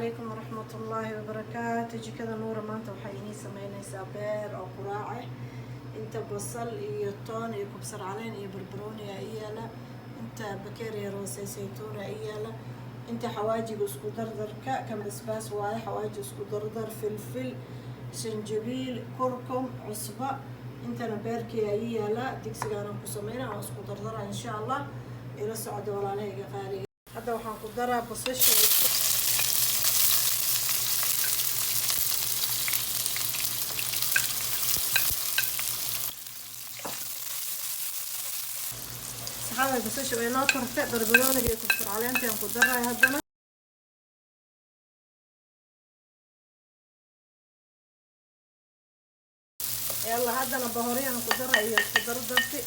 Calaykum waraxmatullaahi wabarakaatu. Jikada Nuura maanta waxay inii sameyneysaa beer oo quraac ah. Inta basal iyo toon iyo kubsar caleen iyo barbarooni aa ii yaala, inta bakeeriya roose saytuun aa ii yaala, inta xawaajiga isku dardarka kan basbaas waaye, xawaaji isku dardar, filfil, sanjabiil, kurkum, cusbo. Intana beerkii aa ii yaala, digsigaanaan ku sameynaa, waan isku dardara insha Allah. Ila socda, walaalahayga qaaliga. Hadda waxaan ku daraa basasha iyo saxaabay. Basasha way noo kartay, barbarooniga iyo kubsar caleentaan ku daray haddana. Yalla, haddana bahoriyaan ku daray iyo isku dardarti.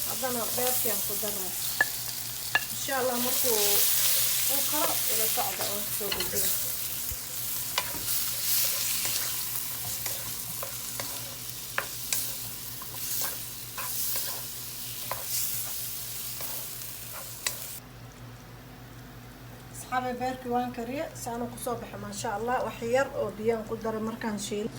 Haddana beerkiaan ku daray insha Allah. Markuu u karo ila socda oon kasoo gudbina. Asxaabay, beerkii waan kariye, saanu kusoo baxa maasha Allah. Wax yar oo biyaan ku daray markaan shiilay.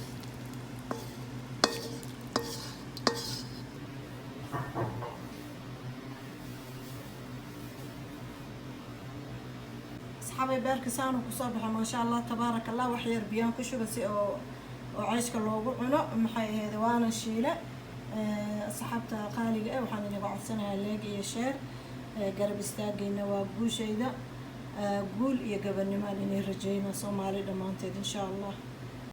Asxaabay, beerka saanu kusoo baxa maasha Allah, tabaaraka Allah. Wax yar biyaan ku shuba si oo ceyshka loogu cuno. Maxay ahayd, waana shiile. Asxaabta qaaliga eh, waxaan inaga codsanayaa like iyo share. Garab istaagayna waa guushayda. Guul iyo gabanimaan inay rajeynaa Soomaali dhammaanteed insha Allah.